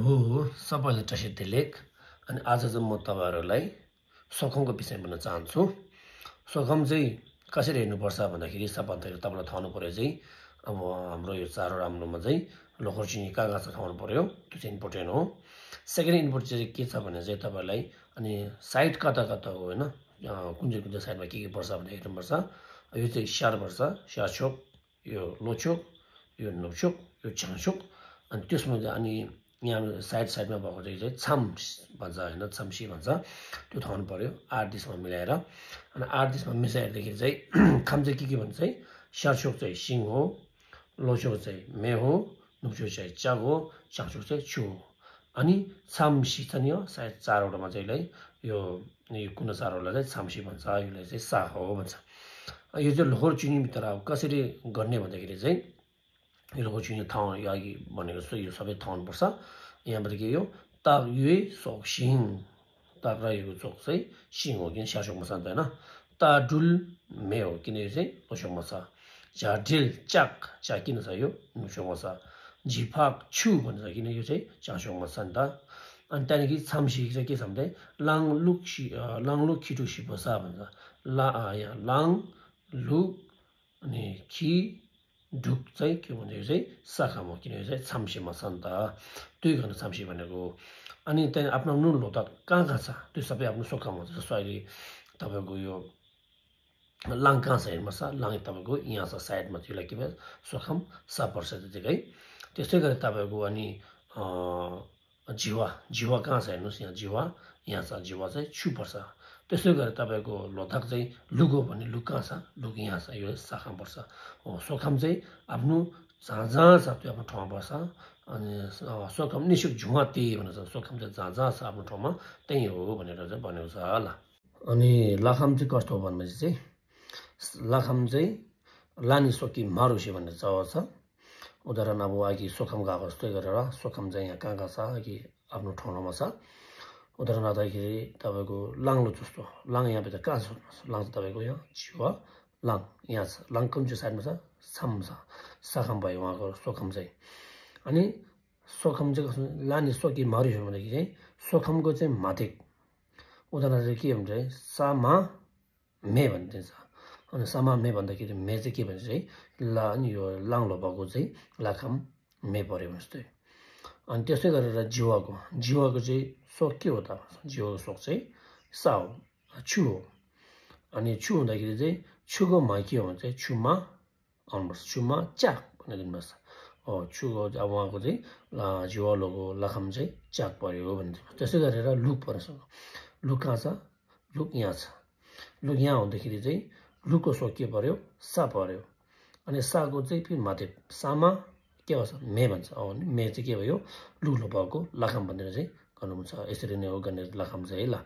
हो सबैलाई टसित लेख अनि आज चाहिँ म तपाईहरुलाई सोखमको विषयमा भन्न चाहन्छु। सोखम चाहिँ कसरी हेर्नुपर्छ भन्दाखेरि सबभन्दा तपाईलाई थाहा हुनु पर्यो चाहिँ अब हाम्रो यो चारवटा आम्लोमा चाहिँ लोखर चिनी कहाँ छ थाहा हुनु पर्यो, त्यो चाहिँ इम्पोर्टेन्ट हो। सेकेन्ड इम्पोर्टेन्ट चाहिँ के छ भने चाहिँ तपाईलाई अनि साइड कता कता हो हैन, कुन चाहिँ साइडमा के पर्छ भनेर हेर्नुपर्छ। यो चाहिँ स्यार पर्छ, स्यार चोक, यो लोचोक, यो नोचोक, यो चाङचोक अनि त्यसमा अनि यहाँ साइडमा भएको चाहिँ छाम भन्छ हैन, छम्सी भन्छ, त्यो थाहा हुनु पर्यो 8 दिसमा मिलाएर। अनि 8 दिसमा मिसाएदेखि चाहिँ खाम चाहिँ के भन्छ चाहिँ स्यारचोक चाहिँ सिङ हो, लोचोक चाहिँ मे हो, नुचोक चाहिँ चाग हो, चाङचोक चाहिँ छु हो। अनि छामसी छ नि हो सायद चारवटामा चाहिँ यो कुन चारवटा चाहिँ छामसी भन्छ, यसलाई चाहिँ सा हो भन्छ। यो चाहिँ लोखर चिनीभित्र कसरी गर्ने भन्दाखेरि चाहिँ यो लोखर चिनी ठाउँ अघि भनेको जस्तो यो सबै थाहा हुनुपर्छ। यहाँबाट के यो ताक युए सोक सिङ, ताक रहेको चोक चाहिँ सिङ हो किन स्याचोकमा छ नि त हैन। ता डुल मे हो किन यो चाहिँ लोचोकमा छ। झा ढिल चाक, चाक किन छ यो नुचोकमा छ। झिफाक छु भन्छ किन यो चाहिँ चाचोकमा छ नि त। अनि त्यहाँदेखि छामसी चाहिँ के छ भने लाङलुक खिटु सिपसा भन्छ। यहाँ लाङ लुक अनि खि ढुक चाहिँ के भन्छ यो चाहिँ शाखामा, किन यो चाहिँ छाम्सीमा छ नि त, त्यही गर्न छाम्सी भनेको। अनि त्यहाँ आफ्नो नुन लोता कहाँ छ त्यो सबै आफ्नो सोखामा हुन्छ। जस्तो अहिले तपाईँको यो लाङ कहाँ छ हेर्नुपर्छ, लाङ तपाईँको यहाँ छ साइडमा, त्यसलाई के भन्छ सोखाम सा पर्छ त्यतिकै। त्यस्तै गरी तपाईँको अनि जिवा कहाँ छ हेर्नुहोस्, यहाँ यहाँ छ, जिवा चाहिँ छु पर्छ। त्यसै गरी तपाईँको लोथाक चाहिँ लुग हो भने लुग कहाँ छ, लुग यहाँ छ, यो शाखामा पर्छ। हो सोखाम चाहिँ आफ्नो जहाँ छ त्यो आफ्नो ठाउँमा पर्छ। अनि सोखाम निशुक झुवा त्यही भनेर सोखाम चाहिँ जहाँ छ आफ्नो ठाउँमा त्यही हो भनेर चाहिँ भनेको छ ल। अनि लाखाम चाहिँ कस्तो हो भनेपछि चाहिँ लाखाम चाहिँ लानी सोकी मारुसी भन्ने जग्गा छ। उदाहरण अब अघि सोखाम गएको जस्तै गरेर सोखाम चाहिँ यहाँ कहाँ छ अघि आफ्नो ठाउँमा छ। उदाहरण आउँदाखेरि तपाईँको लाङलो जस्तो लाङ यहाँभित्र कहाँ छ, लाङ चाहिँ तपाईँको यहाँ जिवा लाङ यहाँ छ। लाङ कुन चाहिँ साइडमा छ, छाम छ, शाखाम भयो उहाँको सोखाम चाहिँ। अनि सोखाम चाहिँ कस्तो लानी सोकी मारुसी भनेदेखि चाहिँ सोखामको चाहिँ माथिक उदाहरण चाहिँ के भन्छ सामा मे भनिदिन्छ। अनि सामा मे भन्दाखेरि मे चाहिँ के भन्छ चाहिँ अनि यो लाङलो भएको चाहिँ लाखाम मे पऱ्यो जस्तै। अनि त्यसै गरेर जिवाको चाहिँ सोक के हो त, जिवाको सोक चाहिँ सा हो, छु हो। अनि छु हुँदाखेरि चाहिँ छुको मा के हो भने चाहिँ छुमा आउनुपर्छ, छुमा चाक भनेर दिनुपर्छ। हो छुको अब उहाँको चाहिँ जिवा लोगो लाखाम चाहिँ चाक पऱ्यो भन्छ। त्यसै गरेर लुक पर्छ, लुक कहाँ छ, लुक यहाँ छ, लुक यहाँ हुँदाखेरि चाहिँ लुकको सोक के पऱ्यो, सा पऱ्यो। अनि साको चाहिँ फेरि माथि सामा के भन्छ मे भन्छ। मे चाहिँ के भयो लुक लोपाको लाखाम भनेर चाहिँ गर्नुहुन्छ। यसरी नै हो गर्ने लाखाम चाहिँ है ल।